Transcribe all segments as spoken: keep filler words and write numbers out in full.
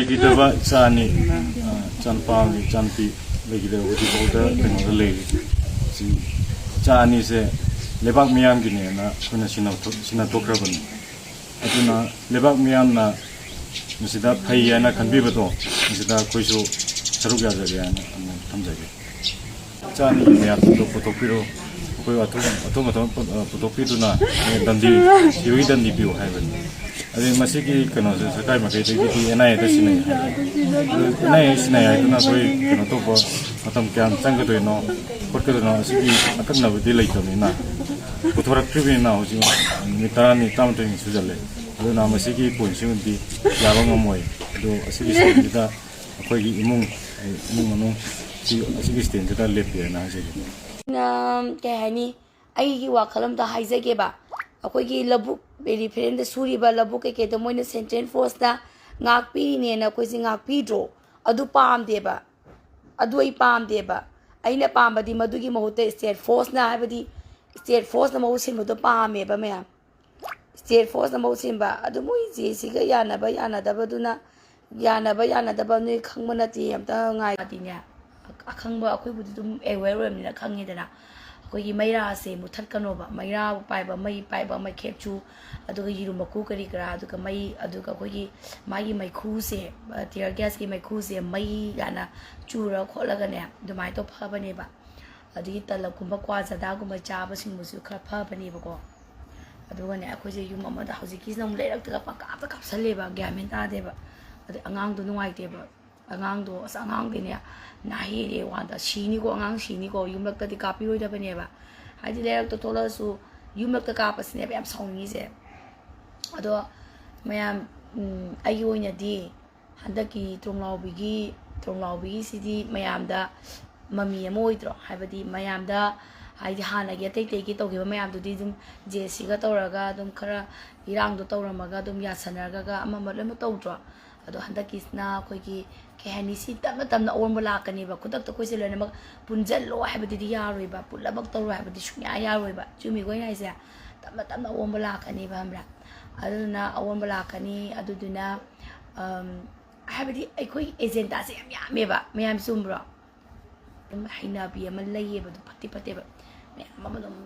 ꯂꯩꯈꯤꯗꯕ ꯏꯆꯥ ꯑꯅꯤ, ꯑ, ꯏꯆꯥꯅꯨꯄꯥ ꯑꯃꯗꯤ ꯏꯆꯥꯅꯨꯄꯤ ꯂꯩꯈꯤꯗꯕ ꯍꯧꯖꯤꯛꯐꯥꯎꯗ ꯀꯩꯅꯣꯗ ꯂꯩꯔꯤ꯫ ꯁꯤ ꯏꯆꯥ ꯑꯅꯤꯁꯦ ꯂꯩꯕꯥꯛ ꯃꯤꯌꯥꯝꯒꯤꯅꯦꯅ ꯑꯩꯈꯣꯏꯅ ꯁꯤꯟꯅ-, ꯁꯤꯟꯅꯊꯣꯛꯈ꯭ꯔꯕꯅꯤ꯫ ꯑꯗꯨꯅ ꯂꯩꯕꯥꯛ ꯃꯤꯌꯥꯝꯅ ꯃꯁꯤꯗ ꯐꯩ ꯍꯥꯏꯅ ꯈꯟꯕꯤꯕꯗꯣ, ꯃꯁꯤꯗ ꯑꯩꯈꯣꯏꯁꯨ ꯁꯔꯨꯛ ꯌꯥꯖꯒꯦ ꯍꯥꯏꯅ ꯑꯃꯨꯛ ꯊꯝꯖꯒꯦ꯫ ꯏꯆꯥ ꯑꯅꯤꯒꯤ ꯃꯌꯥꯝꯁꯤꯡꯗꯣ ꯄꯨꯊꯣꯛꯄꯤꯔꯣ, ꯑꯩꯈꯣꯏ ꯑꯊꯨꯝ-, ꯑꯊꯨꯝ ꯑꯊꯨꯝ ꯄꯨ-, ꯑ, ꯄꯨꯊꯣꯛꯄꯤꯗꯨꯅ ꯗꯟꯗꯤ, ꯁꯤꯔꯣꯏ ꯗꯟꯗꯤ ꯄꯤꯌꯨ ꯍꯥꯏꯕꯅꯤ꯫ ꯑꯗꯩ ꯃꯁꯤꯒꯤ ꯀꯩꯅꯣꯁꯦ ꯁꯔꯀꯥꯔ ꯃꯥꯏꯀꯩꯗꯒꯤꯗꯤ ꯑꯦꯟ ꯑꯥꯏ ꯑꯦꯗ ꯁꯤꯟꯅꯩ ꯍꯥꯏ꯫ ꯑꯗꯨ ꯑꯦꯟ ꯑꯥꯏ ꯑꯦ ꯁꯤꯟꯅꯩ ꯍꯥꯏꯗꯨꯅ ꯑꯩꯈꯣꯏ ꯀꯩꯅꯣ ꯇꯧꯕ ꯃꯇꯝ ꯀꯌꯥꯝ ꯆꯪꯒꯗꯣꯏꯅꯣ ꯈꯣꯠꯀꯗꯣꯏꯅꯣ, ꯑꯁꯤꯒꯤ ꯑꯀꯛꯅꯕꯗꯤ ꯂꯩꯇꯕꯅꯤꯅ, ꯄꯨꯊꯣꯔꯛꯇ꯭ꯔꯤꯕꯅꯤꯅ ꯍꯧꯖꯤꯛ ꯅꯨꯃꯤꯠ ꯇꯔꯥꯅꯤ, ꯇꯔꯥꯃꯥꯊꯣꯏꯅꯤ ꯁꯨꯖꯜꯂꯦ꯫ ꯑꯗꯨꯅ ꯃꯁꯤꯒꯤ ꯄꯣꯏꯟꯁꯤꯃꯗꯤ ꯌꯥꯕ ꯉꯝꯃꯣꯏ꯫ ꯑꯗꯣ ꯑꯁꯤꯒꯤ ꯁꯤꯗꯩꯁꯤꯗ ꯑꯩꯈꯣꯏꯒꯤ ꯏꯃꯨꯡ, ꯏꯃꯨꯡ ꯃꯅꯨꯡ ꯁꯤ, ꯑꯁꯤꯒꯤ ꯁ꯭ꯇꯦꯟꯁꯤꯗ ꯂꯦꯞꯄꯦꯅ ꯍꯥꯏꯖꯒꯦ꯫ ꯑꯩꯅ, ꯀꯩ ꯍꯥꯏꯅꯤ, ꯑꯩꯒꯤ ꯋꯥꯈꯜ ꯑꯝꯇ ꯍꯥꯏꯖꯒꯦꯕ꯫ ꯑꯩꯈꯣꯏꯒꯤ ꯂꯧꯕꯨꯛ, ꯄꯦꯗꯤ ꯐꯤꯜꯗ ꯁꯨꯔꯤꯕ ꯂꯧꯕꯨꯛ ꯀꯩꯀꯩꯗꯣ ꯃꯣꯏꯅ ꯁꯦꯟꯇ꯭ꯔꯦꯜ ꯐꯣꯔꯁꯅ ꯉꯥꯛꯄꯤꯔꯤꯅꯦꯅ ꯑꯩꯈꯣꯏꯁꯦ ꯉꯥꯛꯄꯤꯗ꯭ꯔꯣ? ꯑꯗꯨ ꯄꯥꯝꯗꯦꯕ꯫ ꯑꯗꯨ ꯑꯩ ꯄꯥꯝꯗꯦꯕ꯫ ꯑꯩꯅ ꯄꯥꯝꯕꯗꯤ ꯃꯗꯨꯒꯤ ꯃꯍꯨꯠꯇ ꯁ꯭ꯇꯦꯠ ꯐꯣꯔꯁꯅ, ꯍꯥꯏꯕꯗꯤ ꯁ꯭ꯇꯦꯠ ꯐꯣꯔꯁꯅ ꯃꯍꯨꯠ ꯁꯤꯟꯕꯗꯣ ꯄꯥꯝꯃꯦꯕ ꯃꯌꯥꯝ꯫ ꯁ꯭ꯇꯦꯠ ꯐꯣꯔꯁꯅ ꯃꯍꯨꯠ ꯁꯤꯟꯕ꯫ ꯑꯗꯨ ꯃꯣꯏ ꯖꯦ ꯁꯤꯒ ꯌꯥꯅꯕ ꯌꯥꯅꯗꯕꯗꯨꯅ, ꯌꯥꯅꯕ ꯌꯥꯅꯗꯕ ꯅꯣꯏ ꯈꯪꯕ ꯅꯠꯇꯦ, ꯑꯝꯇ ꯉꯥꯏꯗꯤꯅꯦ꯫ ꯑꯈꯪꯕ ꯑꯩꯈꯣꯏꯕꯨꯗꯤ ꯑꯗꯨꯝ ꯑꯦꯋꯦꯌꯔ ꯑꯣꯏꯔꯕꯅꯤꯅ ꯈꯪꯉꯦꯗꯅ꯫ ꯑꯩꯈꯣꯏꯒꯤ ꯃꯩꯔꯥꯁꯦ ꯃꯨꯊꯠꯀꯅꯣꯕ꯫ ꯃꯩꯔꯥ ꯄꯥꯏꯕ, ꯃꯩ ꯄꯥꯏꯕ, ꯃꯩꯈꯦꯞꯁꯨ, ꯑꯗꯨꯒ ꯌꯦꯔꯨꯝ ꯃꯀꯨ ꯀꯔꯤ ꯀꯔꯥ, ꯑꯗꯨꯒ ꯃꯩ, ꯑꯗꯨꯒ ꯑꯩꯈꯣꯏꯒꯤ ꯃꯥꯒꯤ ꯃꯩꯈꯨꯁꯦ, ꯇꯤꯌꯔ ꯒ꯭ꯌꯥꯁꯀꯤ ꯃꯩꯈꯨꯁꯦ ꯃꯩ ꯀꯥꯏꯅ ꯆꯨꯔ ꯈꯣꯠꯂꯒꯅꯦ, ꯑꯗꯨꯃꯥꯏꯅ ꯇꯧ ꯐꯕꯅꯦꯕ꯫ ꯑꯗꯒꯤ ꯇꯂꯞꯀꯨꯝꯕ ꯀ꯭ꯋꯥ ꯆꯥꯗꯥꯒꯨꯝꯕ ꯆꯥꯕꯁꯤꯡꯕꯁꯨ ꯈꯔ ꯐꯕꯅꯦꯕꯀꯣ꯫ ꯑꯗꯨꯒꯅꯦ, ꯑꯩꯈꯣꯏꯁꯦ ꯌꯨꯝ ꯑꯃꯗ, ꯍꯧꯖꯤꯛꯀꯤꯁꯤꯅ ꯑꯃꯨꯛ ꯂꯩꯔꯛꯇꯒ ꯄꯪꯀꯥꯞꯇ ꯀꯥꯞꯁꯜꯂꯦꯕ, ꯒ꯭ꯌꯥꯟ ꯃꯦꯟ ꯇꯥꯗꯦꯕ꯫ ꯑꯗꯩ ꯑꯉꯥꯡꯗꯣ ꯅꯨꯡꯉꯥꯏꯇꯦꯕ꯫ ꯑꯉꯥꯡꯗꯣ, ꯑꯁ, ꯑꯉꯥꯡꯗꯤꯅꯦ, ꯅꯥꯍꯦꯗꯤ ꯋꯥꯟꯗ ꯁꯤꯅꯤꯀꯣ, ꯑꯉꯥꯡ ꯁꯤꯅꯤꯀꯣ, ꯌꯨꯝꯂꯛꯇꯗꯤ ꯀꯥꯞꯄꯤꯔꯣꯏꯗꯕꯅꯦꯕ꯫ ꯍꯥꯏꯗꯤ ꯂꯩꯔꯛꯇ ꯊꯣꯛꯂꯛꯑꯁꯨ ꯌꯨꯝꯂꯛꯇ ꯀꯥꯞꯄꯁꯤꯅꯦꯕ ꯌꯥꯝ ꯁꯥꯎꯅꯤꯡꯉꯤꯁꯦ꯫ ꯑꯗꯣ ꯃꯌꯥꯝ, ꯎꯝ, ꯑꯩꯒꯤ ꯑꯣꯏꯅꯗꯤ ꯍꯟꯗꯛꯀꯤ ꯇ꯭ꯔꯣꯡꯂꯥꯎꯕꯤꯒꯤ, ꯇ꯭ꯔꯣꯡꯂꯥꯎꯕꯤꯒꯤꯁꯤꯗꯤ ꯃꯌꯥꯝꯗ ꯃꯃꯤ ꯑꯃ ꯑꯣꯏꯗ꯭ꯔꯣ? ꯍꯥꯏꯕꯗꯤ ꯃꯌꯥꯝꯗ, ꯍꯥꯏꯗꯤ ꯍꯥꯟꯅꯒꯤ ꯑꯇꯩ ꯑꯇꯩꯒꯤ ꯇꯧꯈꯤꯕ ꯃꯌꯥꯝꯗꯨꯗꯤ ꯑꯗꯨꯝ ꯖꯦ ꯁꯤꯒ ꯇꯧꯔꯒ ꯑꯗꯨꯝ ꯈꯔ ꯏꯔꯥꯡꯗꯣ ꯇꯧꯔꯝꯃꯒ ꯑꯗꯨꯝ ꯌꯥꯁꯟꯅꯔꯒ ꯑꯃ ꯑꯃ ꯂꯣꯏꯅꯃꯛ ꯇꯧꯗ꯭ꯔꯣ? ꯑꯗꯣ ꯍꯟꯗꯛꯀꯤꯁꯤꯅ ꯑꯩꯈꯣꯏꯒꯤ, ꯀꯩ ꯍꯥꯏꯅꯤ, ꯁꯤ ꯇꯞꯅ ꯇꯞꯅ ꯑꯑꯣꯟꯕ ꯂꯥꯛꯀꯅꯦꯕ꯫ ꯈꯨꯗꯛꯇ ꯑꯩꯈꯣꯏꯁꯦ ꯂꯣꯏꯅꯃꯛ ꯄꯨꯟꯁꯤꯜꯂꯣ ꯍꯥꯏꯕꯗꯨꯗꯤ ꯌꯥꯔꯣꯏꯕ, ꯄꯨꯜꯂꯞꯃꯛ ꯇꯧꯔꯣ ꯍꯥꯏꯕꯗꯤ ꯁꯨꯡꯌꯥ ꯌꯥꯔꯣꯏꯕ꯫ ꯆꯨꯝꯃꯤꯀꯣ ꯑꯩꯅ ꯍꯥꯏꯁꯦ? ꯇꯞꯅ ꯇꯞꯅ ꯑꯑꯣꯟꯕ ꯂꯥꯛꯀꯅꯦꯕ, ꯈꯪꯕ꯭ꯔꯥ? ꯑꯗꯨꯗꯨꯅ ꯑꯑꯣꯟꯕ ꯂꯥꯛꯀꯅꯤ꯫ ꯑꯗꯨꯗꯨꯅ, ꯑꯝ, ꯍꯥꯏꯕꯗꯤ ꯑꯩꯈꯣꯏ ꯑꯦꯖꯦꯟꯗꯥꯁꯦ ꯌꯥꯝ ꯌꯥꯝꯃꯦꯕ, ꯃꯌꯥꯝ ꯆꯨꯝꯕ꯭ꯔꯣ? ꯑꯗꯨꯝ ꯍꯩꯅꯕꯤ ꯑꯃ ꯂꯩꯌꯦꯕ, ꯑꯗꯨ ꯐꯠꯇꯤ ꯐꯠꯇꯦꯕ, ꯃꯌꯥꯝ ꯑꯃ ꯑꯗꯨꯝ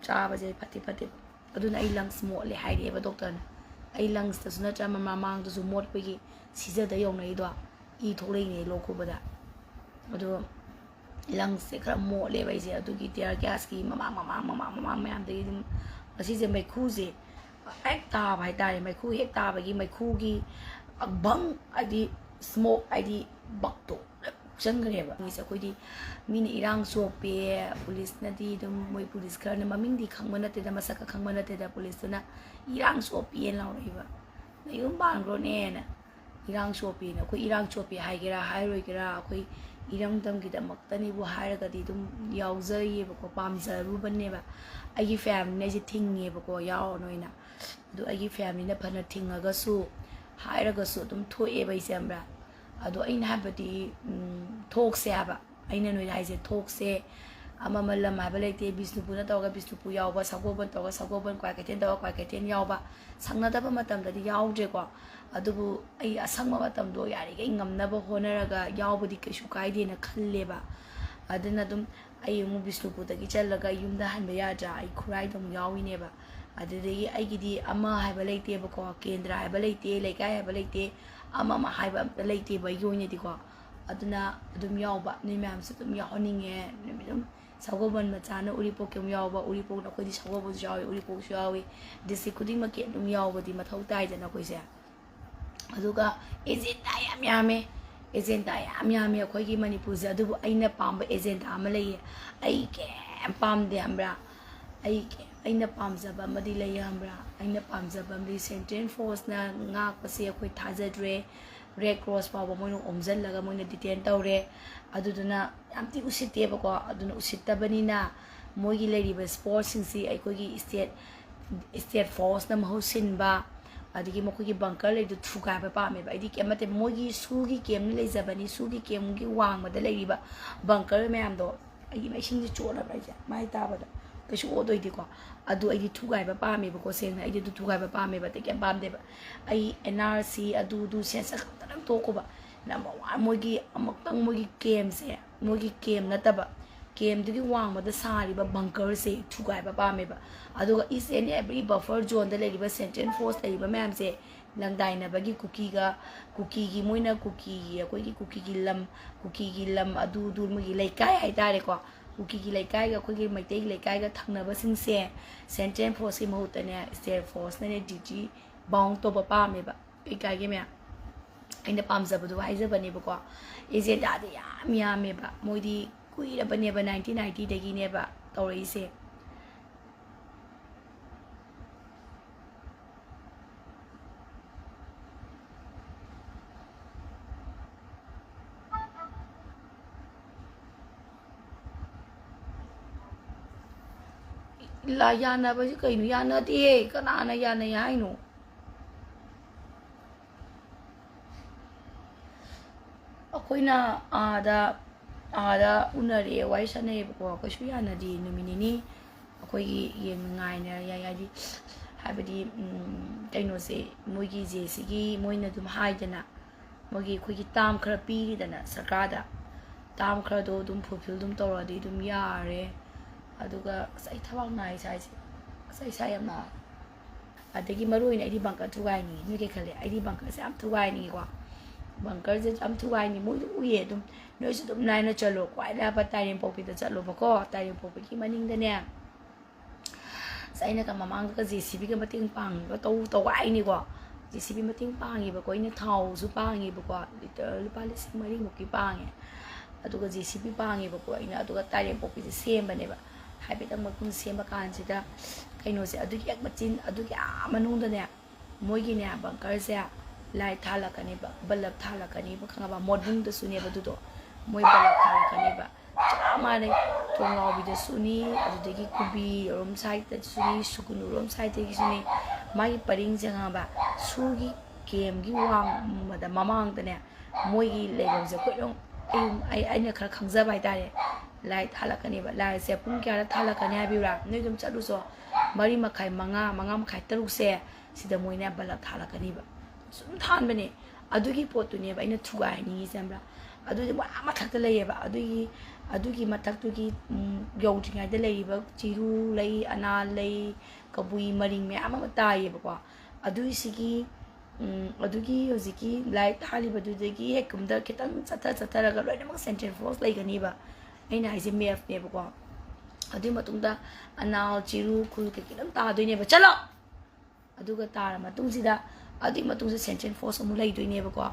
ꯆꯥꯕꯁꯦ ꯐꯠꯇꯤ ꯐꯠꯇꯦꯕ꯫ ꯑꯗꯨꯅ ꯑꯩ ꯂꯪꯁ ꯃꯣꯠꯂꯦ ꯍꯥꯏꯔꯛꯑꯦꯕ ꯗꯣꯛꯇꯔꯅ꯫ ꯑꯩ ꯂꯪꯁꯇꯁꯨ ꯅꯠꯇ꯭ꯔ ꯃꯃꯥꯡꯗꯁꯨ ꯃꯣꯠꯄꯒꯤ ꯁꯤꯖꯗ ꯌꯧꯅꯩꯗꯣ, ꯏ ꯊꯣꯛꯂꯛꯏꯅꯦ ꯂꯣꯛ ꯈꯨꯕꯗ꯫ ꯑꯗꯣ ꯂꯪꯁꯁꯦ ꯈꯔ ꯃꯣꯠꯂꯦꯕ ꯑꯩꯁꯦ, ꯑꯗꯨꯒꯤ ꯇꯤꯌꯔ ꯒ꯭ꯌꯥꯁꯀꯤ ꯃꯃꯥꯡ ꯃꯃꯥꯡ ꯃꯃꯥꯡ ꯃꯃꯥꯡ ꯃꯌꯥꯝꯗꯒꯤ ꯑꯗꯨꯝ ꯉꯁꯤꯁꯦ ꯃꯩꯈꯨꯁꯦ ꯍꯦꯛ ꯇꯥꯕ ꯍꯥꯏꯇꯥꯔꯦ, ꯃꯩꯈꯨ ꯍꯦꯛ ꯇꯥꯕꯒꯤ ꯃꯩꯈꯨꯒꯤ ꯕꯪ ꯍꯥꯏꯗꯤ ꯁ꯭ꯃꯣꯛ ꯍꯥꯏꯗꯤ ꯕꯛꯇꯣ ꯂꯣꯏ ꯆꯪꯈ꯭ꯔꯦꯕ꯫ ꯃꯤꯁꯦ ꯑꯩꯈꯣꯏꯗꯤ ꯃꯤꯅ ꯏꯔꯥꯡ ꯆꯣꯞꯄꯦ, ꯄꯨꯂꯤꯁꯅꯗꯤ ꯑꯗꯨꯝ, ꯃꯣꯏ ꯄꯨꯂꯤꯁ ꯈꯔꯅ ꯃꯃꯤꯡꯗꯤ ꯈꯪꯕ ꯅꯠꯇꯦꯗ, ꯃꯁꯛꯀ ꯈꯪꯕ ꯅꯠꯇꯦꯗ, ꯄꯨꯂꯤꯁꯇꯨꯅ ꯏꯔꯥꯡ ꯆꯣꯞꯄꯦꯅ ꯂꯥꯎꯔꯛꯏꯕ, "ꯅꯌꯨꯝ ꯄꯥꯟꯈ꯭ꯔꯣꯅꯦꯅ"꯫ ꯏꯔꯥꯡ ꯆꯣꯞꯄꯦꯅ ꯑꯩꯈꯣꯏ ꯏꯔꯥꯡ ꯆꯣꯞꯄꯦ ꯍꯥꯏꯒꯦꯔꯥ ꯍꯥꯏꯔꯣꯏꯒꯦꯔꯥ, ꯑꯩꯈꯣꯏ ꯏꯔꯝꯗꯝꯒꯤꯗꯃꯛꯇꯅꯤꯕꯨ ꯍꯥꯏꯔꯒꯗꯤ ꯑꯗꯨꯝ ꯌꯥꯎꯖꯩꯌꯦꯕꯀꯣ, ꯄꯥꯝꯖꯔꯨꯕꯅꯦꯕ꯫ ꯑꯩꯒꯤ ꯐꯦꯃꯤꯂꯤꯅ ꯑꯩꯁꯦ ꯊꯤꯡꯉꯦꯕꯀꯣ, ꯌꯥꯎꯔꯅꯣꯅ꯫ ꯑꯗꯣ ꯑꯩꯒꯤ ꯐꯦꯃꯤꯂꯤꯅ ꯐꯅ ꯊꯤꯡꯉꯒꯁꯨ, ꯍꯥꯏꯔꯒꯁꯨ ꯑꯗꯨꯝ ꯊꯣꯛꯑꯦꯕ ꯑꯩꯁꯦ, ꯈꯪꯕ꯭ꯔꯥ? ꯑꯗꯣ ꯑꯩꯅ ꯍꯥꯏꯕꯗꯤ, ꯎꯝ, ꯊꯣꯛꯁꯦ ꯍꯥꯏꯕ꯫ ꯑꯩꯅ ꯅꯣꯏꯗ ꯍꯥꯏꯁꯦ, ꯊꯣꯛꯁꯦ꯫ ꯑꯃ ꯑꯃ ꯂꯝ ꯍꯥꯏꯕ ꯂꯩꯇꯦ, ꯕꯤꯁꯅꯨꯄꯨꯔꯅ ꯇꯧꯔꯒ ꯕꯤꯁꯅꯨꯄꯨꯔ ꯌꯥꯎꯕ, ꯁꯒꯣꯜꯕꯟ ꯇꯧꯔꯒ ꯁꯒꯣꯜꯕꯟ, ꯀ꯭ꯋꯥꯀꯩꯊꯦꯜ ꯇꯧꯔꯒ ꯀ꯭ꯋꯥꯀꯩꯊꯦꯜ ꯌꯥꯎꯕ꯫ ꯁꯪꯅꯗꯕ ꯃꯇꯝꯗꯗꯤ ꯌꯥꯎꯗ꯭ꯔꯦꯀꯣ꯫ ꯑꯗꯨꯕꯨ ꯑꯩ ꯑꯁꯪꯕ ꯃꯇꯝꯗꯣ ꯌꯥꯔꯤꯈꯩ ꯉꯝꯅꯕ ꯍꯣꯠꯅꯔꯒ ꯌꯥꯎꯕꯗꯤ ꯀꯩꯁꯨ ꯀꯥꯏꯗꯦꯅ ꯈꯜꯂꯦꯕ꯫ ꯑꯗꯨꯅ ꯑꯗꯨꯝ ꯑꯩ ꯑꯃꯨꯛ ꯕꯤꯁꯅꯨꯄꯨꯔꯗꯒꯤ ꯆꯠꯂꯒ ꯌꯨꯝꯗ ꯍꯟꯕ ꯌꯥꯗ꯭ꯔꯥ? ꯑꯩ ꯈꯨꯔꯥꯏꯗ ꯑꯃꯨꯛ ꯌꯥꯎꯔꯤꯅꯦꯕ꯫ ꯑꯗꯨꯗꯒꯤ ꯑꯩꯒꯤꯗꯤ ꯑꯃ ꯍꯥꯏꯕ ꯂꯩꯇꯦꯕꯀꯣ, ꯀꯦꯟꯗ꯭ꯔ ꯍꯥꯏꯕ ꯂꯩꯇꯦ, ꯂꯩꯀꯥꯏ ꯍꯥꯏꯕ ꯂꯩꯇꯦ, ꯑꯃ ꯑꯃ ꯍꯥꯏꯕ ꯑꯝꯇ ꯂꯩꯇꯦꯕ ꯑꯩꯒꯤ ꯑꯣꯏꯅꯗꯤꯀꯣ꯫ ꯑꯗꯨꯅ ꯑꯗꯨꯝ ꯌꯥꯎꯕ, ꯅꯣꯏ ꯃꯌꯥꯝꯁꯨ ꯑꯗꯨꯝ ꯌꯥꯎꯍꯟꯅꯤꯡꯉꯦ꯫ ꯅꯨꯃꯤꯠ ꯑꯗꯨꯝ ꯁꯒꯣꯜꯕꯟ ꯃꯆꯥꯅ ꯎꯔꯤꯄꯣꯛꯀꯤ ꯑꯃꯨꯛ ꯌꯥꯎꯕ, ꯎꯔꯤꯄꯣꯛꯅ ꯑꯩꯈꯣꯏꯗꯤ ꯁꯒꯣꯜꯕꯟꯁꯨ ꯌꯥꯎꯏ, ꯎꯔꯤꯄꯣꯛꯁꯨ ꯌꯥꯎꯏ, ꯗꯤꯁꯇ꯭ꯔꯤꯛ ꯈꯨꯗꯤꯡꯃꯛꯀꯤ ꯑꯗꯨꯝ ꯌꯥꯎꯕꯗꯤ ꯃꯊꯧ ꯇꯥꯏꯗꯅ ꯑꯩꯈꯣꯏꯁꯦ꯫ ꯑꯗꯨꯒ ꯑꯦꯖꯦꯟꯗꯥ ꯌꯥꯝ ꯌꯥꯝꯃꯦ, ꯑꯦꯖꯦꯟꯗꯥ ꯌꯥꯝ ꯌꯥꯝꯃꯦ ꯑꯩꯈꯣꯏꯒꯤ ꯃꯅꯤꯄꯨꯔꯁꯦ꯫ ꯑꯗꯨꯕꯨ ꯑꯩꯅ ꯄꯥꯝꯕ ꯑꯦꯖꯦꯟꯗꯥ ꯑꯃ ꯂꯩꯌꯦ꯫ ꯑꯩ ꯀꯩꯝ ꯄꯥꯝꯗꯦ, ꯈꯪꯕ꯭ꯔꯥ? ꯑꯩ ꯀꯩꯝ, ꯑꯩꯅ ꯄꯥꯝꯖꯕ ꯑꯃꯗꯤ ꯂꯩ, ꯈꯪꯕ꯭ꯔꯥ? ꯑꯩꯅ ꯄꯥꯝꯖꯕ ꯑꯃꯗꯤ ꯁꯦꯟꯇ꯭ꯔꯦꯜ ꯐꯣꯔꯁꯅ ꯉꯥꯛꯄꯁꯦ ꯑꯩꯈꯣꯏ ꯊꯥꯖꯗ꯭ꯔꯦ꯫ ꯔꯦꯗ ꯀ꯭ꯔꯣꯁ ꯐꯥꯎꯕ ꯃꯣꯏꯅ ꯑꯣꯝꯁꯤꯜꯂꯒ ꯃꯣꯏꯅ ꯗꯤꯇꯦꯟ ꯇꯧꯔꯦ꯫ ꯑꯗꯨꯗꯨꯅ ꯌꯥꯝ ꯊꯤ ꯎꯁꯤꯠꯇꯦꯕꯀꯣ꯫ ꯑꯗꯨꯅ ꯎꯁꯤꯠꯇꯕꯅꯤꯅ ꯃꯣꯏꯒꯤ ꯂꯩꯔꯤꯕ ꯁ꯭ꯄꯣꯔꯠꯁꯤꯡꯁꯤ ꯑꯩꯈꯣꯏꯒꯤ ꯁ꯭ꯇꯦꯠ, ꯁ꯭ꯇꯦꯠ ꯐꯣꯔꯁꯅ ꯃꯍꯨꯠ ꯁꯤꯟꯕ, ꯑꯗꯒꯤ ꯃꯈꯣꯏꯒꯤ ꯕꯪꯀꯔ ꯂꯩꯕꯗꯨ ꯊꯨꯒꯥꯏꯕ ꯄꯥꯝꯃꯦꯕ꯫ ꯑꯩꯗꯤ ꯀꯩꯝ ꯅꯠꯇꯦ, ꯃꯣꯏꯒꯤ ꯁꯨꯒꯤ ꯀꯦꯝ ꯂꯩꯖꯕꯅꯤ, ꯁꯨꯒꯤ ꯀꯦꯝꯒꯤ ꯋꯥꯡꯃꯗ ꯂꯩꯔꯤꯕ ꯕꯪꯀꯔ ꯃꯌꯥꯝꯗꯣ ꯑꯩꯒꯤ ꯃꯩꯁꯤꯡꯁꯦ ꯆꯣꯠꯂꯕ꯭ꯔꯥ ꯑꯩꯁꯦ ꯃꯥꯏ ꯇꯥꯕꯗ? ꯀꯩꯁꯨ ꯑꯣꯏꯗꯣꯏꯗꯦꯀꯣ꯫ ꯑꯗꯨ ꯑꯩꯗꯤ ꯊꯨꯒꯥꯏꯕ ꯄꯥꯝꯃꯦꯕꯀꯣ꯫ ꯁꯦꯡꯅ ꯑꯩꯗꯤ ꯑꯗꯨ ꯊꯨꯒꯥꯏꯕ ꯄꯥꯝꯃꯦꯕ, ꯑꯇꯩ ꯀꯩꯝ ꯄꯥꯝꯗꯦꯕ꯫ ꯑꯩ ꯑꯦꯟ ꯑꯥꯔ ꯁꯤ ꯑꯗꯨ ꯑꯗꯨ ꯁꯦꯟꯁ ꯈꯛꯇꯅ ꯇꯣꯛꯈꯣꯕ꯫ ꯅꯝꯕꯔ ꯋꯥꯟ ꯃꯣꯏꯒꯤ ꯑꯃꯨꯛꯇꯪ ꯃꯣꯏꯒꯤ ꯀꯦꯝꯁꯦ, ꯃꯣꯏꯒꯤ ꯀꯦꯝ ꯅꯠꯇꯕ, ꯀꯦꯝꯗꯨꯒꯤ ꯋꯥꯡꯃꯗ ꯁꯥꯔꯤꯕ ꯕꯪꯀꯔꯁꯦ ꯊꯨꯒꯥꯏꯕ ꯄꯥꯝꯃꯦꯕ꯫ ꯑꯗꯨꯒ each and every buffer zoneꯗ ꯂꯩꯔꯤꯕ central force ꯂꯩꯔꯤꯕ ꯃꯌꯥꯝꯁꯦ ꯂꯪꯗꯥꯏꯅꯕꯒꯤ ꯀꯨꯀꯤꯒ, ꯀꯨꯀꯤꯒꯤ, ꯃꯣꯏꯅ ꯀꯨꯀꯤꯒꯤ, ꯑꯩꯈꯣꯏꯒꯤ ꯀꯨꯀꯤꯒꯤ ꯂꯝ, ꯀꯨꯀꯤꯒꯤ ꯂꯝ ꯑꯗꯨ ꯑꯗꯨ ꯃꯣꯏꯒꯤ ꯂꯩꯀꯥꯏ ꯍꯥꯏꯇꯥꯔꯦꯀꯣ, ꯀꯨꯀꯤꯒꯤ ꯂꯩꯀꯥꯏꯒ ꯑꯩꯈꯣꯏꯒꯤ ꯃꯩꯇꯩꯒꯤ ꯂꯩꯀꯥꯏꯒ ꯊꯪꯅꯕꯁꯤꯡꯁꯦ central forceꯀꯤ ꯃꯍꯨꯠꯇꯅꯦ state forceꯅꯅꯦ duty bound ꯇꯧꯕ ꯄꯥꯝꯃꯦꯕ꯫ ꯀꯩ ꯀꯥꯏꯒꯦ ꯃꯌꯥꯝ? ꯑꯩꯅ ꯄꯥꯝꯖꯕꯗꯣ ꯍꯥꯏꯖꯕꯅꯦꯕꯀꯣ꯫ Agendaꯗꯤ ꯌꯥꯝ ꯌꯥꯝꯃꯦꯕ꯫ ꯃꯣꯏꯗꯤ ꯀꯨꯏꯔꯕꯅꯦꯕ, nineteen ninetyꯗꯒꯤꯅꯦꯕ ꯇꯧꯔꯛꯏꯁꯦ꯫ ꯂꯥ-, ꯌꯥꯅꯕꯁꯤ ꯀꯩꯅꯣ? ꯌꯥꯅꯗꯦꯍꯦ꯫ ꯀꯅꯥꯅ ꯌꯥꯅꯩ ꯍꯥꯏꯅꯣ? ꯑꯩꯈꯣꯏꯅ ꯑꯥꯗ, ꯑꯥꯗ ꯎꯅꯔꯦ, ꯋꯥꯔꯤ ꯁꯥꯟꯅꯩꯌꯦꯕꯀꯣ꯫ ꯀꯩꯁꯨ ꯌꯥꯅꯗꯦ꯫ ꯅꯨꯃꯤꯠ ꯅꯤꯅꯤ ꯑꯩꯈꯣꯏꯒꯤ ꯌꯦꯡ ꯉꯥꯏꯅ ꯌꯥꯏ, ꯍꯥꯏꯗꯤ, ꯍꯥꯏꯕꯗꯤ, ꯎꯝ, ꯀꯩꯅꯣꯁꯦ, ꯃꯣꯏꯒꯤ ꯖꯦ ꯁꯤꯒꯤ ꯃꯣꯏꯅ ꯑꯗꯨꯝ ꯍꯥꯏꯗꯅ, ꯃꯣꯏꯒꯤ ꯑꯩꯈꯣꯏꯒꯤ term ꯈꯔ ꯄꯤꯔꯤꯗꯅ ꯁꯔꯀꯥꯔꯗ, term ꯈꯔꯗꯣ ꯑꯗꯨꯝ fulfill ꯑꯗꯨꯝ ꯇꯧꯔꯗꯤ ꯑꯗꯨꯝ ꯌꯥꯔꯦ꯫ ꯑꯗꯨꯒ ꯑꯁ, ꯑꯩ ꯊꯕꯛ ꯅꯥꯏ ꯏꯁꯥꯁꯦ, ꯑꯁ, ꯑꯩ ꯏꯁꯥ ꯌꯥꯝ ꯅꯥꯔꯦ꯫ ꯑꯗꯒꯤ ꯃꯔꯨ ꯑꯣꯏꯅ ꯑꯩꯗꯤ ꯕꯪꯀꯔ ꯊꯨꯒꯥꯏꯅꯤꯡꯉꯤ꯫ ꯅꯣꯏ ꯀꯩ ꯈꯜꯂꯤ? ꯑꯩꯗꯤ ꯕꯪꯀꯔꯁꯦ ꯌꯥꯝ ꯊꯨꯒꯥꯏꯅꯤꯡꯉꯤꯀꯣ꯫ ꯕꯪꯀꯔꯁꯦ ꯌꯥꯝ ꯊꯨꯒꯥꯏꯅꯤꯡꯉꯤ꯫ ꯃꯣꯏꯗꯣ ꯎꯏꯌꯦ ꯑꯗꯨꯝ꯫ ꯅꯣꯏꯁꯨ ꯑꯗꯨꯝ ꯂꯥꯏꯅ ꯆꯠꯂꯣ꯫ ꯈ꯭ꯋꯥꯏ ꯂꯥꯞꯄ ꯇꯥꯏꯔꯦꯝꯄꯣꯛꯄꯤꯗ ꯆꯠꯂꯣꯕꯀꯣ꯫ ꯇꯥꯏꯔꯦꯝꯄꯣꯛꯄꯤꯒꯤ ꯃꯅꯤꯡꯗꯅꯦ, ꯑꯁ, ꯑꯩꯅꯀ ꯃꯃꯥꯡꯗꯒ ꯖꯦ ꯁꯤ ꯕꯤꯒ ꯃꯇꯦꯡ ꯄꯥꯡꯉꯒ ꯇꯧ-, ꯇꯧꯒꯥꯏꯅꯤꯀꯣ꯫ ꯖꯦ ꯁꯤ ꯕꯤ ꯃꯇꯦꯡ ꯄꯥꯡꯉꯦꯕꯀꯣ꯫ ꯑꯩꯅ ꯊꯥꯎꯁꯨ ꯄꯥꯡꯉꯦꯕꯀꯣ꯫ ꯂꯤꯇꯔ ꯂꯨꯄꯥ ꯂꯤꯁꯤꯡ ꯃꯔꯤꯃꯨꯛꯀꯤ ꯄꯥꯡꯉꯦ꯫ ꯑꯗꯨꯒ ꯖꯦ ꯁꯤ ꯕꯤ ꯄꯥꯡꯉꯦꯕꯀꯣ ꯑꯩꯅ꯫ ꯑꯗꯨꯒ ꯇꯥꯏꯔꯦꯝꯄꯣꯛꯄꯤꯁꯦ ꯁꯦꯝꯕꯅꯦꯕ꯫ ꯍꯥꯏꯐꯦꯠꯇꯪ ꯃꯈꯨꯝ ꯁꯦꯝꯕ ꯀꯥꯟꯁꯤꯗ ꯀꯩꯅꯣꯁꯦ, ꯑꯗꯨꯒꯤ ꯍꯦꯛ ꯃꯆꯤꯟ, ꯑꯗꯨꯒꯤ ꯑꯥ ꯃꯅꯨꯡꯗꯅꯦ, ꯃꯣꯏꯒꯤꯅꯦ, ꯕꯪꯀꯔꯁꯦ light ꯊꯥꯜꯂꯛꯀꯅꯦꯕ, ꯕꯂꯞ ꯊꯥꯜꯂꯛꯀꯅꯦꯕ, ꯈꯪꯉꯕ? ꯃꯣꯔꯅꯤꯡꯗꯁꯨꯅꯦꯕ ꯑꯗꯨꯗꯣ꯫ ꯃꯣꯏ ꯕꯂꯞ ꯊꯥꯜꯂꯛꯀꯅꯦꯕ꯫ ꯆꯞ ꯃꯥꯟꯅꯩ꯫ ꯊꯣꯡꯅꯥꯎꯕꯤꯗꯁꯨꯅꯤ, ꯑꯗꯨꯗꯒꯤ ꯀꯨꯝꯕꯤꯔꯣꯝ sideꯇꯁꯨꯅꯤ, ꯁꯨꯒꯨꯅꯨꯔꯣꯝ sideꯇꯒꯤꯁꯨꯅꯤ꯫ ꯃꯥꯒꯤ ꯄꯔꯤꯡꯁꯦ, ꯈꯪꯉꯕ? ꯁꯨꯒꯤ camp ꯀꯤ ꯋꯥꯡꯃꯗ, ꯃꯃꯥꯡꯗꯅꯦ, ꯃꯣꯏꯒꯤ ꯂꯩꯐꯝꯁꯦ ꯑꯩꯈꯣꯏ ꯑꯗꯨꯝ, ꯑꯩ, ꯑꯩ, ꯑꯩꯅ ꯈꯔ ꯈꯪꯖꯕ ꯍꯥꯏꯇꯥꯔꯦ꯫ ꯂꯥꯏꯠ ꯊꯥꯜꯂꯛꯀꯅꯦꯕ꯫ ꯂꯥꯏꯠꯁꯦ ꯄꯨꯡ ꯀꯌꯥꯗ ꯊꯥꯜꯂꯛꯀꯅꯤ ꯍꯥꯏꯕꯤꯕ꯭ꯔꯥ? ꯅꯣꯏ ꯑꯗꯨꯝ ꯆꯠꯂꯨꯆꯣ, ꯃꯔꯤ ꯃꯈꯥꯏ, ꯃꯉꯥ, ꯃꯉꯥ ꯃꯈꯥꯏ, ꯇꯔꯨꯛꯁꯦ ꯁꯤꯗ ꯃꯣꯏꯅ ꯕꯂꯞ ꯊꯥꯜꯂꯛꯀꯅꯤꯕ꯫ ꯁꯨꯝ ꯊꯥꯟꯕꯅꯦ꯫ ꯑꯗꯨꯒꯤ ꯄꯣꯠꯇꯨꯅꯦꯕ ꯑꯩꯅ ꯊꯨꯒꯥꯏ ꯍꯥꯏꯅꯤꯡꯉꯤꯁꯦ, ꯈꯪꯕ꯭ꯔꯥ? ꯑꯗꯨꯗꯤ ꯃꯣꯏ ꯑꯥ ꯃꯊꯛꯇ ꯂꯩꯌꯦꯕ꯫ ꯑꯗꯨꯒꯤ, ꯑꯗꯨꯒꯤ ꯃꯊꯛꯇꯨꯒꯤ, ꯎꯝ, ꯌꯧꯗ꯭ꯔꯤꯉꯩꯗ ꯂꯩꯔꯤꯕ ꯆꯤꯔꯨ ꯂꯩ, ꯑꯅꯥ ꯂꯩ, ꯀꯕꯨꯏ ꯃꯔꯤꯡ ꯃꯌꯥꯝ ꯑꯃ ꯇꯥꯏꯌꯦꯕꯀꯣ꯫ ꯑꯗꯨꯏꯁꯤꯒꯤ, ꯎꯝ, ꯑꯗꯨꯒꯤ ꯍꯧꯖꯤꯛꯀꯤ ꯂꯥꯏꯠ ꯊꯥꯜꯂꯤꯕꯗꯨꯗꯒꯤ ꯍꯦꯛ ꯀꯨꯝꯗ ꯈꯤꯇꯪ ꯆꯠꯊ ꯆꯠꯊꯔꯒ ꯂꯣꯏꯅꯃꯛ ꯁꯦꯟꯇ꯭ꯔꯦꯜ ꯐꯣꯔꯁ ꯂꯩꯒꯅꯤꯕ꯫ ꯑꯩꯅ ꯍꯥꯏꯁꯦ ꯃꯦꯞꯅꯦꯕꯀꯣ꯫ ꯑꯗꯨꯒꯤ ꯃꯇꯨꯡꯗ ꯑꯅꯥꯜ, ꯆꯤꯔꯨ, ꯈꯨꯜ ꯀꯩꯀꯩ ꯂꯣꯏ ꯇꯥꯗꯣꯏꯅꯦꯕ꯫ ꯆꯠꯂꯣ! ꯑꯗꯨꯒ ꯇꯥꯔ ꯃꯇꯨꯡꯁꯤꯗ, ꯑꯗꯨꯒꯤ ꯃꯇꯨꯡꯁꯤꯗ ꯁꯦꯟꯇ꯭ꯔꯦꯜ ꯐꯣꯔꯁ ꯑꯃꯨꯛ ꯂꯩꯗꯣꯏꯅꯦꯕꯀꯣ꯫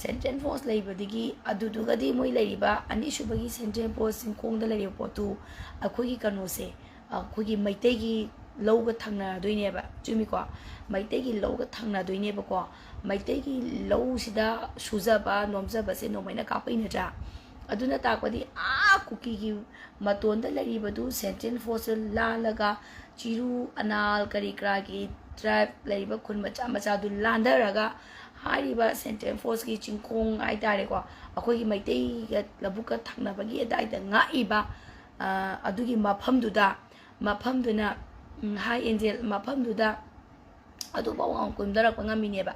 ꯁꯦꯟꯇ꯭ꯔꯦꯜ ꯐꯣꯔꯁ ꯂꯩꯕꯗꯒꯤ ꯑꯗꯨꯗꯨꯒꯗꯤ ꯃꯣꯏ ꯂꯩꯔꯤꯕ ꯑꯅꯤꯁꯨꯕꯒꯤ ꯁꯦꯟꯇ꯭ꯔꯦꯜ ꯐꯣꯔꯁ ꯆꯤꯡꯈꯣꯡꯗ ꯂꯩꯔꯤꯕ ꯄꯣꯠꯇꯨ ꯑꯩꯈꯣꯏꯒꯤ ꯀꯩꯅꯣꯁꯦ, ꯑꯩꯈꯣꯏꯒꯤ ꯃꯩꯇꯩꯒꯤ ꯂꯧꯒ ꯊꯪꯅꯗꯣꯏꯅꯦꯕ꯫ ꯆꯨꯝꯃꯤꯀꯣ? ꯃꯩꯇꯩꯒꯤ ꯂꯧꯒ ꯊꯪꯅꯗꯣꯏꯅꯦꯕꯀꯣ꯫ ꯃꯩꯇꯩꯒꯤ ꯂꯧꯁꯤꯗ ꯁꯨꯖꯕ ꯅꯣꯝꯖꯕꯁꯦ ꯅꯣꯡꯃꯩꯅ ꯀꯥꯞꯄꯛꯏ ꯅꯠꯇ꯭ꯔꯥ? ꯑꯗꯨꯅ ꯇꯥꯛꯄꯗꯤ ꯑꯥ ꯀꯨꯀꯤꯒꯤ ꯃꯇꯣꯟꯗ ꯂꯩꯔꯤꯕꯗꯨ ꯁꯦꯟꯇ꯭ꯔꯦꯜ ꯐꯣꯔꯁꯇ ꯂꯥꯜꯂꯒ ꯆꯤꯔꯨ ꯑꯅꯥꯜ ꯀꯔꯤ ꯀꯔꯥꯒꯤ ꯇ꯭ꯔꯥꯏꯕ ꯂꯩꯔꯤꯕ ꯈꯨꯟ ꯃꯆꯥ ꯃꯆꯥꯗꯨ ꯂꯥꯟꯊꯔꯒ ꯍꯥꯏꯔꯤꯕ ꯁꯦꯟꯇ꯭ꯔꯦꯜ ꯐꯣꯔꯁꯀꯤ ꯆꯤꯡꯈꯣꯡ ꯍꯥꯏꯇꯥꯔꯦꯀꯣ, ꯑꯩꯈꯣꯏꯒꯤ ꯃꯩꯇꯩꯒ ꯂꯧꯕꯨꯛꯀ ꯊꯪꯅꯕꯒꯤ ꯑꯗꯥꯏꯗ ꯉꯥꯛꯏꯕ, ꯑ, ꯑꯗꯨꯒꯤ ꯃꯐꯝꯗꯨꯗ, ꯃꯐꯝꯗꯨꯅ, ꯎꯝ, ꯍꯥꯏ ꯑꯦꯟꯖꯦꯜ, ꯃꯐꯝꯗꯨꯗ ꯑꯗꯨꯐꯥꯎ ꯑꯃꯨꯛ ꯀꯨꯝꯊꯔꯛꯄ ꯉꯝꯃꯤꯅꯦꯕ꯫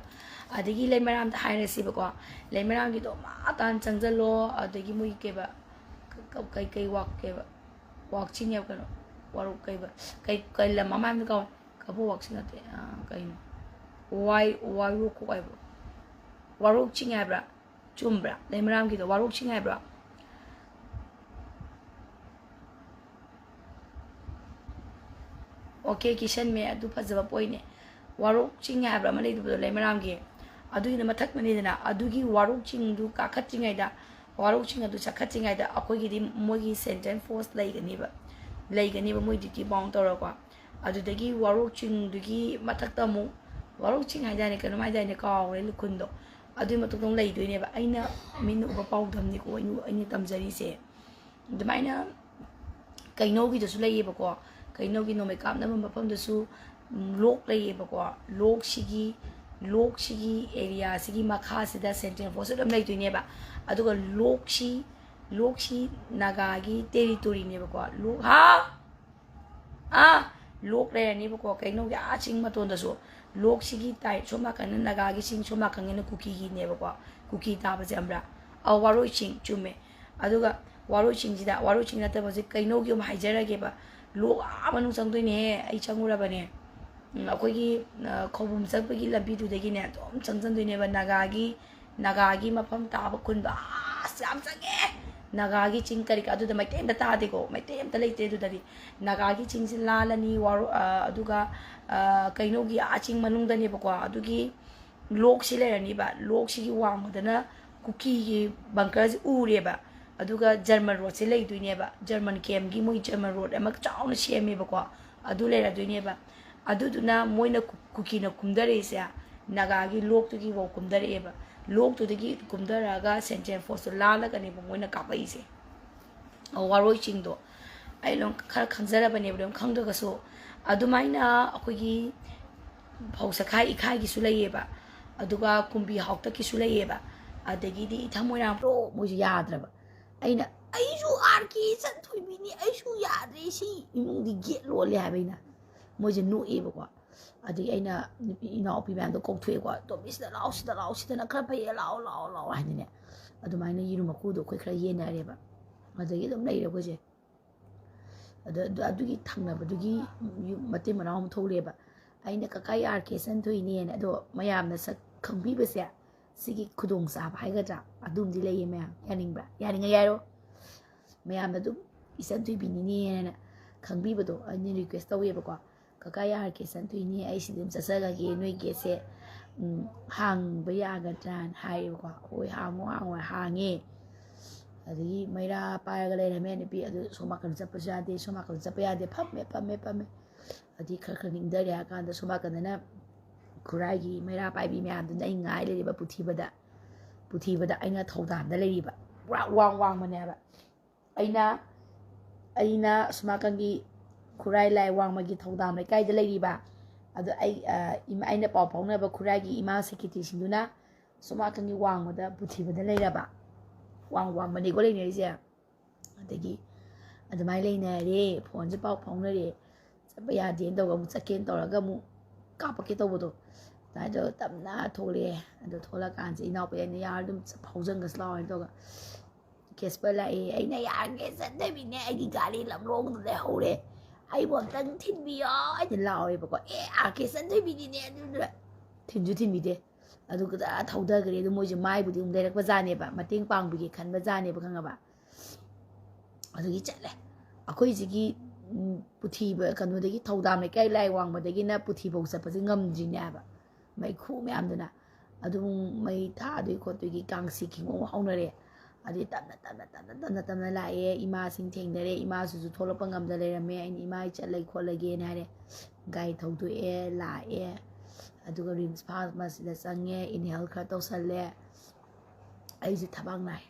ꯑꯗꯒꯤ ꯂꯩꯃꯔꯥꯝꯗ ꯍꯥꯏꯔꯁꯤꯕꯀꯣ, ꯂꯩꯃꯔꯥꯝꯒꯤꯗꯣ ꯃꯥ ꯇꯥꯟ ꯆꯪꯁꯤꯜꯂꯣ, ꯑꯗꯒꯤ ꯃꯣꯏꯒꯤ ꯀꯩꯕ, ꯀ-, ꯀ-, ꯀꯩ, ꯀꯩ ꯋꯥꯛ, ꯀꯩꯕ, ꯋꯥꯛꯆꯤꯡ ꯍꯥꯏꯕ ꯀꯩꯅꯣ, ꯋꯥꯔꯣꯛ ꯀꯩꯕ, ꯀꯩ, ꯀꯩ ꯂꯝ ꯑꯃ ꯍꯥꯏꯕꯗꯣ ꯀꯥꯎ-, ꯀꯕꯣ ꯋꯥꯛꯆꯤꯡ ꯅꯠꯇꯦ, ꯑ, ꯀꯩꯅꯣ, ꯋꯥꯏ-, ꯋꯥꯏꯔꯣꯛ ꯍꯥꯏꯕ꯭ꯔꯣ? ꯋꯥꯔꯣꯛ ꯆꯤꯡ ꯍꯥꯏꯕ꯭ꯔꯥ? ꯆꯨꯝꯕ꯭ꯔꯥ? ꯂꯩꯃꯔꯥꯝꯒꯤꯗꯣ ꯋꯥꯔꯣꯛ ꯆꯤꯡ ꯍꯥꯏꯕ꯭ꯔꯣ? ꯑꯣꯀꯦ, ꯀꯤꯁꯟꯃꯦ, ꯑꯗꯨ ꯐꯖꯕ ꯄꯣꯏꯟꯅꯦ꯫ ꯋꯥꯔꯣꯛ ꯆꯤꯡ ꯍꯥꯏꯕ꯭ꯔꯥ ꯑꯃ ꯂꯩꯕꯗꯣ ꯂꯩꯃꯔꯥꯝꯒꯤ, ꯑꯗꯨꯒꯤꯅ ꯃꯊꯛꯇꯅꯤꯗꯅ, ꯑꯗꯨꯒꯤ ꯋꯥꯔꯣꯛ ꯆꯤꯡꯗꯨ ꯀꯥꯈꯠꯇ꯭ꯔꯤꯉꯩꯗ, ꯋꯥꯔꯣꯛ ꯆꯤꯡ ꯑꯗꯨ ꯆꯥꯈꯠꯇ꯭ꯔꯤꯉꯩꯗ ꯑꯩꯈꯣꯏꯒꯤꯗꯤ ꯃꯣꯏꯒꯤ ꯁꯦꯟꯇ꯭ꯔꯦꯜ ꯐꯣꯔꯁ ꯂꯩꯒꯅꯤꯕ, ꯂꯩꯒꯅꯤꯕ ꯃꯣꯏ ꯗ꯭ꯌꯨꯇꯤ ꯕꯥꯎꯟ ꯇꯧꯔꯒꯀꯣ꯫ ꯑꯗꯨꯗꯒꯤ ꯋꯥꯔꯣꯛ ꯆꯤꯡꯗꯨꯒꯤ ꯃꯊꯛꯇ ꯑꯃꯨꯛ, ꯋꯥꯔꯣꯛ ꯆꯤꯡ ꯍꯥꯏꯗꯥꯏꯅꯦ, ꯀꯩꯅꯣꯝ ꯍꯥꯏꯗꯥꯏꯅꯦ, ꯀꯥꯎꯔꯦ ꯈꯨꯟꯗꯣ꯫ ꯑꯗꯨꯒꯤ ꯃꯊꯛꯇ ꯑꯃꯨꯛ ꯂꯩꯗꯣꯏꯅꯦꯕ꯫ ꯑꯩꯅ ꯃꯤꯠꯅ ꯎꯕ ꯄꯥꯎꯗꯝꯅꯤꯀꯣ ꯑꯩꯅ, ꯑꯩꯅ ꯇꯝꯖꯔꯤꯁꯦ꯫ ꯑꯗꯨꯃꯥꯏꯅ ꯀꯩꯅꯧꯒꯤꯗꯁꯨ ꯂꯩꯌꯦꯕꯀꯣ꯫ ꯀꯩꯅꯧꯒꯤ ꯅꯣꯡꯃꯩ ꯀꯥꯞꯅꯕ ꯃꯐꯝꯗꯁꯨ, ꯎꯝ, ꯂꯣꯛ ꯂꯩꯌꯦꯕꯀꯣ꯫ ꯂꯣꯛꯁꯤꯒꯤ, ꯂꯣꯛꯁꯤꯒꯤ ꯑꯦꯔꯤꯌꯥꯁꯤꯒꯤ ꯃꯈꯥꯁꯤꯗ ꯁꯦꯟꯇ꯭ꯔꯦꯜ ꯐꯣꯔꯁ ꯑꯗꯨꯝ ꯂꯩꯗꯣꯏꯅꯦꯕ꯫ ꯑꯗꯨꯒ ꯂꯣꯛꯁꯤ, ꯂꯣꯛꯁꯤ ꯅꯥꯒꯥꯒꯤ ꯇꯦꯔꯤꯇꯣꯔꯤꯅꯦꯕꯀꯣ꯫ ꯂꯣꯛ, ꯍꯥ? ꯑꯥ, ꯂꯣꯛ ꯂꯩꯔꯅꯤꯕꯀꯣ, ꯀꯩꯅꯧꯒꯤ ꯑꯥ ꯆꯤꯡ ꯃꯇꯣꯟꯗꯁꯨ꯫ ꯂꯣꯛꯁꯤꯒꯤ ꯇꯥꯏ-, ꯁꯣꯝ ꯅꯥꯀꯟꯗ ꯅꯥꯒꯥꯒꯤ ꯆꯤꯡ, ꯁꯣꯝ ꯅꯥꯀꯟꯒꯤꯅ ꯀꯨꯀꯤꯒꯤꯅꯦꯕꯀꯣ꯫ ꯀꯨꯀꯤ ꯇꯥꯕꯁꯦ ꯈꯪꯕ꯭ꯔꯥ? ꯑꯧ, ꯋꯥꯔꯣꯏ ꯆꯤꯡ, ꯆꯨꯝꯃꯦ꯫ ꯑꯗꯨꯒ ꯋꯥꯔꯣꯏ ꯆꯤꯡꯁꯤꯗ, ꯋꯥꯔꯣꯏ ꯆꯤꯡ ꯅꯠꯇꯕ ꯍꯧꯖꯤꯛ ꯀꯩꯅꯧꯒꯤ ꯑꯃꯨꯛ ꯍꯥꯏꯖꯔꯒꯦꯕ꯫ ꯂꯣꯛ ꯑꯥ ꯃꯅꯨꯡ ꯆꯪꯗꯣꯏꯅꯦꯍꯦ, ꯑꯩ ꯆꯪꯉꯨꯔꯕꯅꯦ꯫ ꯎꯝ, ꯑꯩꯈꯣꯏꯒꯤ, ꯑ, ꯈꯧꯕꯨꯝ ꯆꯪꯕꯒꯤ ꯂꯝꯕꯤꯗꯨꯗꯒꯤꯅꯦ ꯑꯗꯨꯝ ꯆꯪꯁꯤꯟꯗꯣꯏꯅꯦꯕ꯫ ꯅꯥꯒꯥꯒꯤ, ꯅꯥꯒꯥꯒꯤ ꯃꯐꯝ ꯇꯥꯕ ꯈꯨꯟꯗꯣ ꯑꯁ ꯌꯥꯝ ꯆꯪꯉꯦ꯫ ꯅꯥꯒꯥꯒꯤ ꯆꯤꯡ ꯀꯔꯤ ꯀꯔꯥ, ꯑꯗꯨꯗ ꯃꯩꯇꯩ ꯑꯝꯇ ꯇꯥꯗꯦꯀꯣ, ꯃꯩꯇꯩ ꯑꯝꯇ ꯂꯩꯇꯦ ꯑꯗꯨꯗꯗꯤ꯫ ꯅꯥꯒꯥꯒꯤ ꯆꯤꯡꯁꯤ ꯂꯥꯜꯂꯅꯤ, ꯋꯥꯔꯣ-, ꯑ, ꯑꯗꯨꯒ, ꯑ, ꯀꯩꯅꯧꯒꯤ ꯑꯥ ꯆꯤꯡ ꯃꯅꯨꯡꯗꯅꯦꯕꯀꯣ꯫ ꯑꯗꯨꯒꯤ ꯂꯣꯛꯁꯤ ꯂꯩꯔꯅꯤꯕ꯫ ꯂꯣꯛꯁꯤꯒꯤ ꯋꯥꯡꯃꯗꯅ ꯀꯨꯀꯤꯒꯤ ꯕꯪꯀꯔꯁꯤ ꯎꯔꯦꯕ꯫ ꯑꯗꯨꯒ ꯖꯔꯃꯟ ꯔꯣꯗꯁꯦ ꯂꯩꯗꯣꯏꯅꯦꯕ꯫ ꯖꯔꯃꯟ ꯀꯦꯝꯒꯤ ꯃꯣꯏ ꯖꯔꯃꯟ ꯔꯣꯗ ꯑꯃ ꯆꯥꯎꯅ ꯁꯦꯝꯃꯦꯕꯀꯣ꯫ ꯑꯗꯨ ꯂꯩꯔꯗꯣꯏꯅꯦꯕ꯫ ꯑꯗꯨꯗꯨꯅ ꯃꯣꯏꯅ ꯀꯨ-, ꯀꯨꯀꯤꯅ ꯀꯨꯝꯊꯔꯛꯏꯁꯦ ꯅꯥꯒꯥꯒꯤ ꯂꯣꯛꯇꯨꯒꯤ ꯐꯥꯎ ꯀꯨꯝꯊꯔꯛꯑꯦꯕ꯫ ꯂꯣꯛꯇꯨꯗꯒꯤ ꯀꯨꯝꯊꯔꯛꯑꯒ ꯁꯦꯟꯇ꯭ꯔꯦꯜ ꯐꯣꯔꯁꯇꯣ ꯂꯥꯜꯂꯒꯅꯦꯕ ꯃꯣꯏꯅ ꯀꯥꯞꯄꯛꯏꯁꯦ꯫ ꯋꯥꯔꯣꯏ ꯆꯤꯡꯗꯣ ꯑꯩ ꯂꯣꯏ ꯈꯔ ꯈꯪꯖꯔꯕꯅꯦꯕ, ꯂꯣꯏ ꯈꯪꯗ꯭ꯔꯒꯁꯨ꯫ ꯑꯗꯨꯃꯥꯏꯅ ꯑꯩꯈꯣꯏꯒꯤ ꯐꯧ ꯆꯈꯥꯏ ꯏꯈꯥꯏꯒꯤꯁꯨ ꯂꯩꯌꯦꯕ, ꯑꯗꯨꯒ ꯀꯨꯝꯕꯤ ꯍꯥꯎꯇꯛꯀꯤꯁꯨ ꯂꯩꯌꯦꯕ, ꯑꯗꯒꯤꯗꯤ ꯏꯊꯝ ꯃꯣꯏꯔꯥꯡ ꯄ꯭ꯔꯣ ꯃꯣꯏꯁꯨ ꯌꯥꯗ꯭ꯔꯕ꯫ ꯑꯩꯅ, "ꯑꯩꯁꯨ ꯑꯥꯔ ꯀꯦ ꯏꯆꯟ ꯊꯣꯏꯕꯤꯅꯤ, ꯑꯩꯁꯨ ꯌꯥꯗ꯭ꯔꯦ, ꯁꯤ ꯏꯃꯨꯡꯗꯤ ꯒꯦꯠ ꯂꯣꯜꯂꯦ" ꯍꯥꯏꯕ꯫ ꯑꯩꯅ, ꯃꯣꯏꯁꯦ ꯅꯣꯛꯑꯦꯕꯀꯣ꯫ ꯑꯗꯒꯤ ꯑꯩꯅ ꯅꯨꯄꯤ ꯏꯅꯥꯎꯄꯤ ꯃꯌꯥꯝꯗꯣ ꯀꯧꯊꯣꯛꯑꯦꯀꯣ, "ꯇꯣꯝꯕꯤ, ꯁꯤꯗ ꯂꯥꯛꯑꯣ, ꯁꯤꯗ ꯂꯥꯛꯑꯣ, ꯁꯤꯗꯅ ꯈꯔ ꯐꯩꯌꯦ, ꯂꯥꯛꯑꯣ, ꯂꯥꯛꯑꯣ, ꯂꯥꯛꯑꯣ" ꯍꯥꯏꯅꯅꯦ꯫ ꯑꯗꯨꯃꯥꯏꯅ ꯌꯦꯔꯨꯝ ꯃꯀꯨꯗꯣ ꯑꯩꯈꯣꯏ ꯈꯔ ꯌꯦꯟꯅꯔꯦꯕ꯫ ꯑꯗꯒꯤ ꯑꯗꯨꯝ ꯂꯩꯔꯦ ꯑꯩꯈꯣꯏꯁꯦ꯫ ꯑꯗ, ꯑꯗꯨ, ꯑꯗꯨꯒꯤ ꯊꯪꯅꯕꯗꯨꯒꯤ ꯌꯨꯝ ꯃꯇꯩ ꯃꯅꯥꯎ ꯑꯃ ꯊꯣꯛꯂꯛꯑꯦꯕ꯫ ꯑꯩꯅ, "ꯀꯀꯥ, ꯑꯥꯔ ꯀꯦ ꯏꯆꯟ ꯊꯣꯏꯅꯦꯅ"꯫ ꯑꯗꯣ ꯃꯌꯥꯝꯅ ꯁꯛ ꯈꯪꯕꯤꯕꯁꯦ, ꯁꯤꯒꯤ ꯈꯨꯗꯣꯡꯆꯥꯕ ꯍꯥꯏꯒꯗ꯭ꯔꯥ, ꯑꯗꯨꯝꯗꯤ ꯂꯩꯌꯦ ꯃꯌꯥꯝ꯫ ꯌꯥꯅꯤꯡꯕ꯭ꯔꯥ? ꯌꯥꯅꯤꯡꯉ ꯌꯥꯏꯔꯣ꯫ ꯃꯌꯥꯝꯅ ꯑꯗꯨꯝ ꯏꯆꯟ ꯊꯣꯏꯕꯤꯅꯤꯅꯦꯅ ꯈꯪꯕꯤꯕꯗꯣ ꯑꯩꯅ ꯔꯤꯀ꯭ꯋꯦꯁ ꯇꯧꯋꯦꯕꯀꯣ꯫ "ꯀꯀꯥ, ꯑꯥꯔ ꯀꯦ ꯏꯆꯟ ꯊꯣꯏꯅꯦ, ꯑꯩ ꯁꯤꯗꯤ ꯑꯗꯨꯝ ꯆꯠꯆꯔꯒꯦ, ꯅꯣꯏ ꯒꯦꯠꯁꯦ, ꯎꯝ, ꯍꯥꯡꯕ ꯌꯥꯒꯗ꯭ꯔꯥꯅ?" ꯍꯥꯏꯌꯦꯕꯀꯣ꯫ "ꯍꯣꯏ, ꯍꯥꯡꯉꯣ, ꯍꯥꯡꯉꯣ"꯫ ꯍꯥꯡꯉꯦ꯫ ꯑꯗꯒꯤ ꯃꯩꯔꯥ ꯄꯥꯏꯔꯒ ꯂꯩꯔꯝꯃꯦ ꯅꯨꯄꯤ ꯑꯗꯨ, ꯁꯣꯝ ꯅꯥꯀꯟ ꯆꯠꯄꯁꯨ ꯌꯥꯗꯦ, ꯁꯣꯝ ꯅꯥꯀꯟ ꯆꯠꯄ ꯌꯥꯗꯦ, ꯐꯝꯃꯦ, ꯐꯝꯃꯦ, ꯐꯝꯃꯦ꯫ ꯑꯗꯩ ꯈꯔ ꯈꯔ ꯏꯪꯊꯔꯦ ꯍꯥꯏꯔ ꯀꯥꯟꯗ ꯁꯣꯝ ꯅꯥꯀꯟꯗꯅ ꯈꯨꯔꯥꯏꯒꯤ ꯃꯩꯔꯥ ꯄꯥꯏꯕꯤ ꯃꯌꯥꯝꯗꯨꯅ ꯑꯩ ꯉꯥꯏ ꯂꯩꯔꯤꯕ ꯄꯨꯊꯤꯕꯗ꯫ ꯄꯨꯊꯤꯕꯗ ꯑꯩꯅ ꯊꯧꯗꯥꯝꯗ ꯂꯩꯔꯤꯕ꯫ ꯄꯨꯔꯥ ꯋꯥꯡ ꯋꯥꯡꯃꯅꯦꯕ꯫ ꯑꯩꯅ, ꯑꯩꯅ ꯁꯣꯝ ꯅꯥꯀꯟꯒꯤ ꯈꯨꯔꯥꯏ ꯂꯥꯏ ꯋꯥꯡꯃꯒꯤ ꯊꯧꯗꯥꯝ ꯂꯩꯀꯥꯏꯗ ꯂꯩꯔꯤꯕ꯫ ꯑꯗꯣ ꯑꯩ, ꯑ, ꯏꯃꯥ, ꯑꯩꯅ ꯄꯥꯎ ꯐꯥꯎꯅꯕ ꯈꯨꯔꯥꯏꯒꯤ ꯏꯃꯥ ꯁꯦꯀ꯭ꯔꯦꯇꯔꯤꯁꯤꯡꯗꯨꯅ ꯁꯣꯝ ꯅꯥꯀꯟꯒꯤ ꯋꯥꯡꯃꯗ ꯄꯨꯊꯤꯕꯗ ꯂꯩꯔꯕ꯫ ꯋꯥꯡ ꯋꯥꯡꯕꯅꯤꯀꯣ ꯂꯩꯅꯔꯤꯁꯦ꯫ ꯑꯗꯒꯤ ꯑꯗꯨꯃꯥꯏꯅ ꯂꯩꯅꯔꯦ, ꯐꯣꯟꯁꯦ ꯄꯥꯎ ꯐꯥꯎꯅꯔꯦ꯫ ꯆꯠꯄ ꯌꯥꯗꯦꯅ ꯇꯧꯔꯒ ꯑꯃꯨꯛ ꯆꯠꯀꯦꯅ ꯇꯧꯔꯒ ꯑꯃꯨꯛ ꯀꯥꯞꯄꯛꯀꯦ ꯇꯧꯕꯗꯣ, ꯑꯗꯨꯃꯥꯏꯅ ꯇꯧꯔꯒ ꯇꯞꯅ ꯊꯣꯛꯂꯛꯑꯦ꯫ ꯑꯗꯣ ꯊꯣꯛꯂꯛꯀꯥꯟꯁꯤꯗ ꯏꯅꯥꯎꯄꯤ ꯑꯩꯅ ꯌꯥꯔ ꯑꯗꯨꯝ ꯐꯥꯎꯖꯟꯒꯁꯤ ꯂꯥꯛꯑꯣ ꯍꯥꯏꯅ ꯇꯧꯔꯒ ꯀꯦꯁꯄꯔ ꯂꯥꯛꯑꯦ꯫ ꯑꯩꯅ ꯌꯥꯔꯒꯦ ꯆꯠꯇꯕꯤꯅꯦ, ꯑꯩꯒꯤ ꯒꯥꯔꯤ ꯂꯝꯂꯣꯡꯗ ꯂꯩꯍꯧꯔꯦ, ꯑꯩꯕꯨ ꯑꯝꯇꯪ ꯊꯤꯟꯕꯤꯌꯣ ꯍꯥꯏꯅ ꯂꯥꯎꯔꯦꯕꯀꯣ꯫ ꯑꯦ, ꯑꯥꯔ ꯀꯦ ꯆꯟꯊꯣꯏꯕꯤꯅꯤꯅꯦ ꯑꯗꯨꯗ꯫ ꯊꯤꯟꯁꯨ ꯊꯤꯟꯕꯤꯗꯦ꯫ ꯑꯗꯨ ꯈꯛꯇ ꯊꯧꯗꯈ꯭ꯔꯦ꯫ ꯑꯗꯨ ꯃꯣꯏꯁꯦ ꯃꯥꯏꯕꯨꯗꯤ ꯑꯃꯨꯛ ꯂꯩꯔꯛꯄꯖꯥꯠꯅꯦꯕ, ꯃꯇꯦꯡ ꯄꯥꯡꯕꯤꯒꯦ ꯈꯟꯕꯖꯥꯠꯅꯦꯕ, ꯈꯪꯉꯕ? ꯑꯗꯨꯒꯤ ꯆꯠꯂꯦ꯫ ꯑꯩꯈꯣꯏꯁꯤꯒꯤ ꯎꯝ, ꯄꯨꯊꯤꯕ ꯀꯩꯅꯣꯗꯒꯤ, ꯊꯧꯗꯥꯝ ꯂꯩꯀꯥꯏ ꯂꯥꯏ ꯋꯥꯡꯃꯗꯒꯤꯅ ꯄꯨꯊꯤꯐꯧ ꯆꯠꯄꯁꯦ ꯉꯝꯗ꯭ꯔꯤꯅꯦ ꯍꯥꯏꯕ, ꯃꯩꯈꯨ ꯃꯌꯥꯝꯗꯨꯅ꯫ ꯑꯗꯨꯝ ꯃꯩ ꯊꯥꯗꯣꯏ ꯈꯣꯠꯇꯣꯏꯒꯤ ꯀꯥꯡꯁꯤ ꯈꯤꯡꯉꯧ ꯍꯧꯅꯔꯦ꯫ ꯑꯗꯨꯗꯤ ꯇꯞꯅ ꯇꯞꯅ ꯇꯞꯅ ꯇꯞꯅ ꯇꯞꯅ ꯂꯥꯛꯑꯦ꯫ ꯏꯃꯥꯁꯤꯡ ꯊꯦꯡꯅꯔꯦ꯫ ꯏꯃꯥꯁꯤꯁꯨ ꯊꯣꯛꯂꯛꯄ ꯉꯝꯗ ꯂꯩꯔꯝꯃꯦ꯫ ꯑꯩꯅ, "ꯏꯃꯥ, ꯑꯩ ꯆꯠꯂꯒꯦ ꯈꯣꯠꯂꯒꯦꯅ" ꯍꯥꯏꯔꯦ꯫ ꯒꯥꯔꯤ ꯊꯧꯗꯣꯛꯑꯦ, ꯂꯥꯛꯑꯦ꯫ ꯑꯗꯨꯒ ꯔꯤꯝꯁ ꯐꯥꯔꯃꯥꯁꯤꯗ ꯆꯪꯉꯦ, inhale ꯈꯔ ꯇꯧꯁꯜꯂꯦ꯫ ꯑꯩꯁꯦ ꯊꯕꯥꯛ ꯅꯥꯏ꯫